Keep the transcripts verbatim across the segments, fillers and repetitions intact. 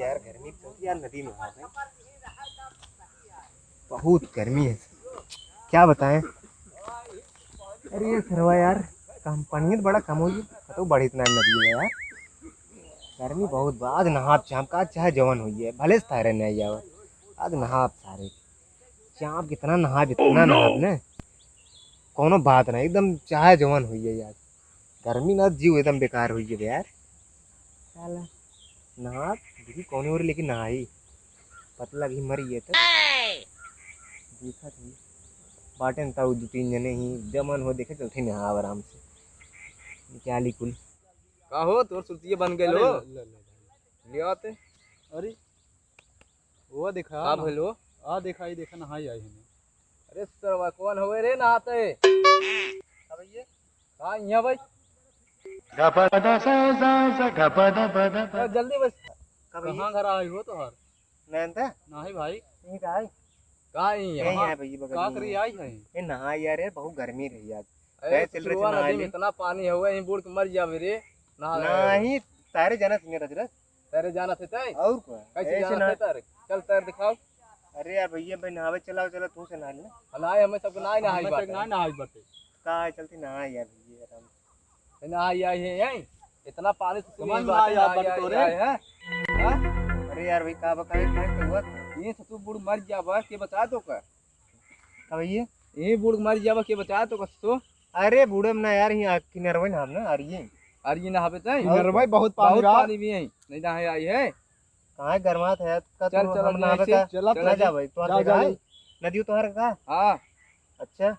यार, गर्मी तो होती है यार, नदी में नहाते हैं। बहुत गर्मी है, क्या बताएं। अरे ये सरवा यार, कम पानी तो बड़ा कम होई, तो बड़ी इतना नदी है यार। गर्मी बहुत बा। आज नहाब चाहब का, चाहे जवन होई है, भले से तैरे नहीं आवे, आज नहाब सारे। चाहब कितना नहाब, इतना नहाब ने, कोनो बात ना, एकदम चाहे जवन होई है यार। गर्मी ना, जीव एकदम बेकार होई है यार। साला नहा देखी कौन ओर, लेकिन नहाई, पतला भी मरी है तो देखा थी। बाटे न ताऊ दो तीन जने ही, जमन हो देखे चलते नहा आराम से, निकाली कुल। का हो, तोर सुरतिये बन गए अरे लो। ले, ले, ले, ले। ले आते। अरे वो देखा का ना। भइल हो? आ देखा, ये देखा, नहाई आई है। अरे सरवा, कौन हवे रे नहाते? का भइया? का इहाँ भाई? गपदा सा सा सा गपदा पदा पदा। ए, जल्दी बस। का भइया? कहाँ घर आई हो तोहर? नयन था? नाही भाई। यहीं का आई? का यहीं यहीं यहाँ? है भइया, बगल का में करी ही है। आई है? ए, नहा यार, यार, बहुत गर्मी रही आज। अरे, गए चल रहे थे ससुरवा नदी में नहाने। इतना पानी हवे, यहीं बूड़ के मर जावे रे। नहा नहीं, तारे जाना सीने रजरस। तैरे जाना थे तय? और का? कैसे ऐसे जाना ना। थे तैरे? चल तैर दिखाओ। अरे यार भइया, भाई नहावे चलाओ, चलो तू से नहा लेना। नहाए हमें सबके नहाए, नहाई हमें बाटे। सबके नहाए, नहाई बाटे। का है, चलती नहाए यार भइया, आराम से। नहाई आई है, यहीं? इतना पानी से कमान नहाई, नहाई, नहाई, नहाई, नहाई, नहाई, नहाई, हैं? हाँ? अरे यार भाई, का बकाए, का हुआ? ये ससुर बूड़ मर जाबा, के बचा तो का? का भइया? ये बूड़ मर जाबा, के बचा तो का ससुर? अरे बूढ़े में ना यार, यहाँ किनरवे नहाब ना, अरे ये। अरे ये नहाबे तय? किनरवे बहुत पानी बहुत बा। पानी भी है, नहीं नहाए आई है। कहाँ गरमात है का चल, तू चल, हम नहाबे ऐसे का? चल, ना चल, जा भाई, तोहर जा, से जा, कहा है? जा। नदियो तोहर का? हाँ। अच्छा,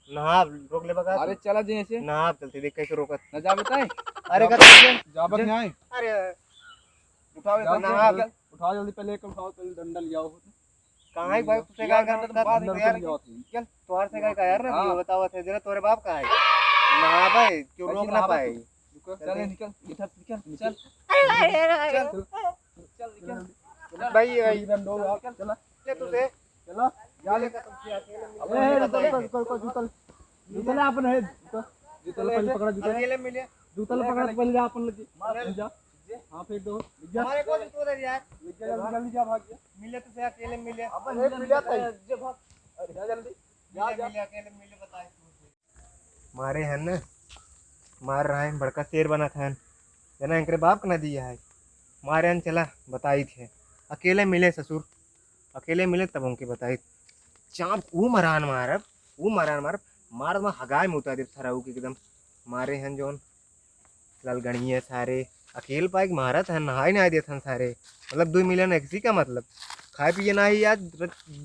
नहा रोक ले बका अरे तू। चला जे ऐसे। नहा चलते देख कैसे रोकत। ना जाबे तय? अरे का जाबे नहीं। अरे उठावे जा, तो जा, नहा। निकल। उठाओ जल्दी, पहले एक उठाओ, पहले डंडा ले आओ। कहाँ है भाई, तुझसे क्या करना तुम बात डंडा यार? ले आओ तुम। चल। तोहर से का यार ना, हाँ। बतावत है जरा, तोरे बाप का है? नहा भाई, क्यों कैसे रोक ना नहा पाए? तू? रुको, चल, चल। निकल, इधर निकल, चल। अरे, अरे, अरे, अरे। चल। चल, निकल। भाई, भाई। चल, चल। ले तू से। चलो, जा ले। अबे ए, रुको, रुको, रुको, रुको, जूता ले। जूता ले अपन है, जूता। जूता ले, पहले पकड़ा, जूता ले। अकेले मिले। जूता ले पकड़ा, पहले जा अपन लगे। मार। जा। हाँ, फेंक दो। जा। हमारे को जूता दे यार। जा, जल्दी, जल्दी जा, भाग जा। मिले तो से अकेले मिले। अबे, अरे, मिले मिले तो भाई। जे भाग। अरे, जा जल्दी। जा, मिले, जा। मिले, अकेले मिले, बताए। मारे हन न, मार रहा है, बड़का शेर बनत हन। जना एकरे बाप का नदी है। मारे हन, चला, बताई थे। अकेले मिले ससुर, अकेले मिले तब उनके बताई। चाप ऊ मरान मारब, ऊ मरान मारब, मारब, मैं हगाय में उतार देब सरऊ के एकदम। मारे हन जौन ललगड़िया सारे, अकेल पाइक मारत हन, नहाई नाहीं देत हन सारे। मतलब दुई मिलन एकसी का मतलब। खाए पिए नाहीं आज,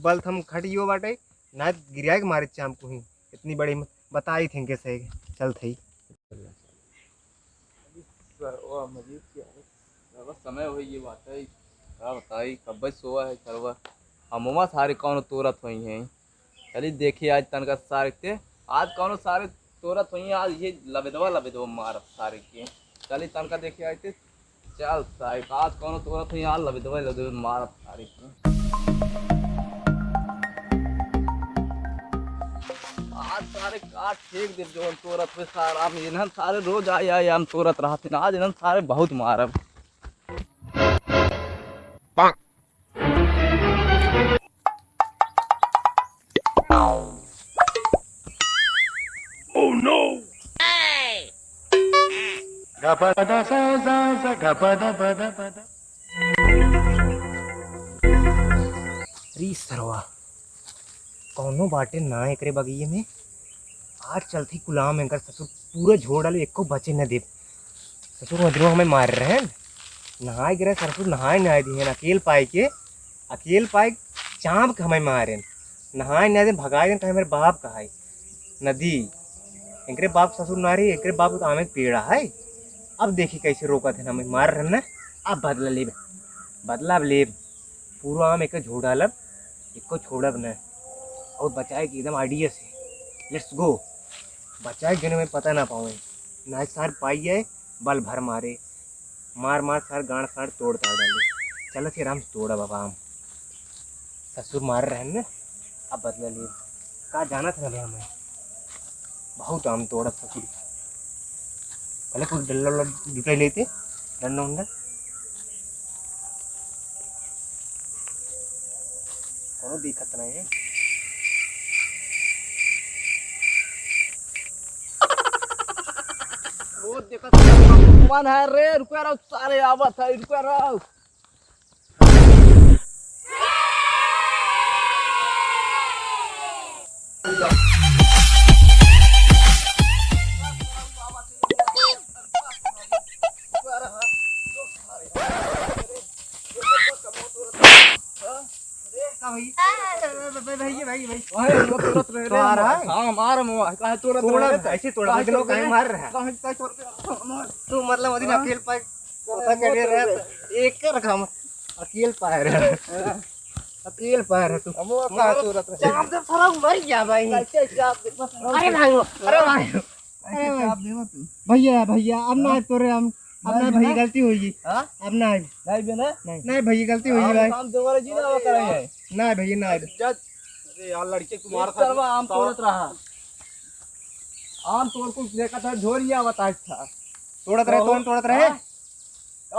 बल थम खटियो बाटे, ना गिराए के मारे चाम को ही। इतनी बड़ी म-, बताई थे इनके सही, चल थई। सरवा मजीद क्या है? सरवा समय होई ये बात है, का बताई, कब्बे सोवा है सरवा। हमवा सारे कौनो तोरत होई हैं। चली देखी आज तनका सारे ते, आज कौनो सारे तोरत होई हैं, आज ये लबेदवा, लबेदवा मारत सारे के। चली तनका देखी आज ते, चल सारे, आज कौनो तोरत होई हैं, आज लबेदवा, लबेदवा मारत सारे के। आज सारे काट फेंक दे जौन तोरत होई सारा, हम इन्हन सारे रोज आए, आए हम तोरत रहत हैं, आज इन्हन सारे बहुत मारब। Oh no! अरे सरवा, कौनो बाटे ना एकरे बगिये में। आज चलती गुलाम एकर ससुर पूरा झोड़ डाले, एको बचे न देब। ससुर मजरू हमें मार रहे हैं, नहाए गिरे ससुर नहाए ना दिए, अकेल पाए के, अकेल पाए चाँप के हमें मारे, नहाए ना दे, भगाए दे, कहे मेरे बाप का है नदी, एकरे बाप ससुर ना रही, एकरे बाप तो आमे के पेड़ा है। अब देखी कैसे रोकत है, हमें मार रहे ना, अब बदला लेब, बदला अब लेब, पूरा आम एक झोड़ डालब, एको छोड़ब न। और बचाए के एकदम idea से, let's go। बचाए के जने में पता ना पावे, ना सार पाई है, बल भर मारे, मार मार सार गांड सार तोड़ ताड़ डाले। चल के आराम से तोड़ा बाबा आम, ससुर मार रहे हैं ना, अब बदला लिए। का जाना था ना हमें, बहुत आम तोड़ा ससुर। पहले कुछ डल्ला उल्ला जुटाई लेते, डंडा उंडा। वो दिखत नहीं। वो देखत नहीं। कौन है रे? रुका रहो सारे, आवत है, रुका रहो। का भाई? भाई, भाई, भाई, भाई। भाई, वो तोड़त रहे रे। तोड़ा रहा है? हाँ, मार मुआ। काहे तोड़त तोड़ा रहे रे? ऐसे तोड़ा, काहे लेकिन वो तोड़त काहे रहे? मार रहा है? काहे, काहे तोड़त रहे? तू मतलब अभी हाँ? अकेल पाए, कोसा करे रहे, एक कर काम, अकेल पाए रहे। हाँ। अकेल पाए रहे तू। अब वो काहे तोड़त रहे? चाप दे, सारा मर गया भाई। कैसे चाप दे? अरे भाई, अरे भाई। ऐसे चाप देवा तू। भैया, भैया, अब ना हाँ? तोरे हम, अब ना ना भैया, देना? गलती होई। हाँ? अब ना। नहीं देना? नहीं। नहीं भैया, गलती होई हाँ, भाई। काम दोबारा जी ना वो कराई है। नहीं भैया, नहीं। जा। अरे यार, लड़के को ये मार खा सरवा आम तोड़त रहा। आम तोड़ को देखा था, झोरिया बताया था। तोड़त रहे, तो तोड़, तोड़त रहे। हाँ?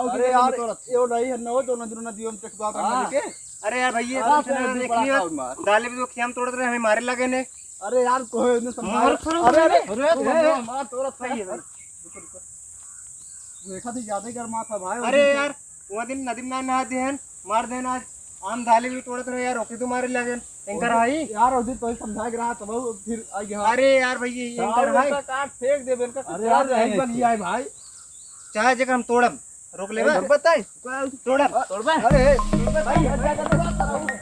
अरे यार, यो नहीं है, नौ दोनों दिनों नदियों में टेकवा कर हाँ। लेके। अरे यार भैया, हाँ, तुमसे ना देखी बात, दाले भी तो खेम तोड़त रहे, हमें मारे लगे ने। अरे यार, कोई नहीं समझा। मार खड़ा अरे, अरे, अरे, अरे, अरे, मार तोड़त सही है भाई। रुको, रुको। देखा थी, ज्यादा ही गर्मा था भाई, अरे यार, वो दिन नदी में ना नहा देहन, मार देहन आज। आम दाले भी तोड़त रहे यार, ओके तो मारे लगे। एंकर आई। यार, उस दिन तो ही समझा के रहा, तब वो फिर आ गया। अरे यार भैया, ये एंकर आई। काट फेंक दे, इनका अरे यार, नहीं बन गया है भाई। चाहे जेकर हम तोड़ब, रोक लेबे। अरे, बताई। तोड़ब। तोड़बे? अरे, भाई, हट जा, कर दे।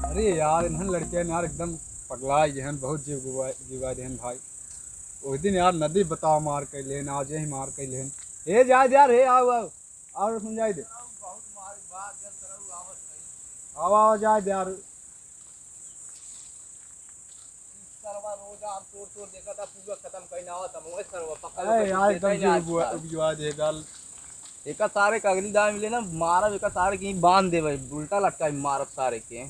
अरे यार, इन्हन लड़के यार एकदम पगला गए हैं, बहुत जीव गुवा-, जीवा देहन भाई। उस दिन यार नदी बताओ मार के लेन, आज यही मार के लेन। ए, जा, जा रे, आओ, आओ। और सुन जाए दे। आओ, आओ, जाए दे यार। सरवा रोज आम तोड़ तोड़ देखा था, पूरा खत्म कहीं ना होता, मगर सरवा पकड़ अरे के यार, देता एकदम ही ना जीव बुआ-, अच्छा। बुआ दे गाल। एका सारे का अगली दाई मिले ना, मारब एका सारे के बांध देबे, उल्टा लटकाई मारब सारे के।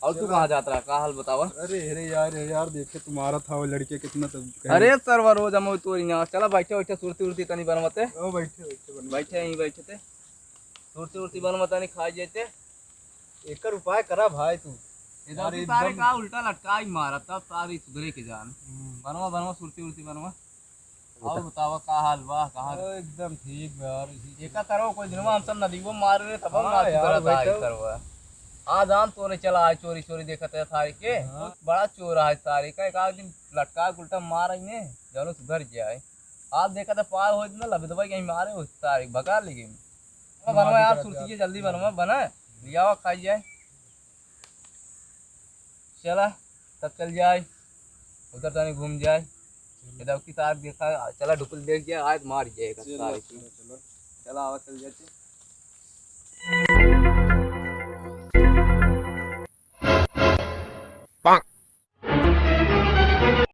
और तू चला। कहाँ जात रहा, का हाल बतावा? अरे, अरे यार, अरे यार, देखे तुम्हारा था वो लड़के कितना तब कहे। अरे सरवा रोज हम तोरी ना, चला बैठे बैठे सुरती उरती तनी बनवते। ओ बैठे बैठे बनवते। बैठे यहीं बैठे थे, सुरती उरती बनवता नहीं खा जाते। एकर उपाय करा भाई तू। इधर यार, से सारे एकदम का उल्टा लटकाई मारा, तब सारे सुधरे के जान। हम्म। बनवा, बनवा, सुरती उरती बनवा। और बतावा, का हाल बा, कहाँ? ओ, एकदम ठीक बा यार। एका तरह कोई दिनवा हम सब नदीवो मार रहे, तब हम हाँ नाचू यार, करत भाई आई तो। सरवा। आज आम तोरे चला आए, चोरी चोरी देखत है सारे के। हाँ। बड़ा चोर है सारे का, एक आध दिन लटका के उल्टा मार आई ने, जानो सुधर जाए। आज देखा था पार हो इतना लबे दबाई कहीं मारे हो सारे, भगा ले गए। हाँ, बनवा यार, सुरती के जल्दी बनवा, बना, लियावा, खाई जाए। चला, तब चल जाए, उधर तनी घूम जाए। चलो। इधर की साथ देखा, चला, ढुकल देख जाए, आज मार जाएगा चलो, सारे की। चलो, चलो। चला, आवा, चल जाते।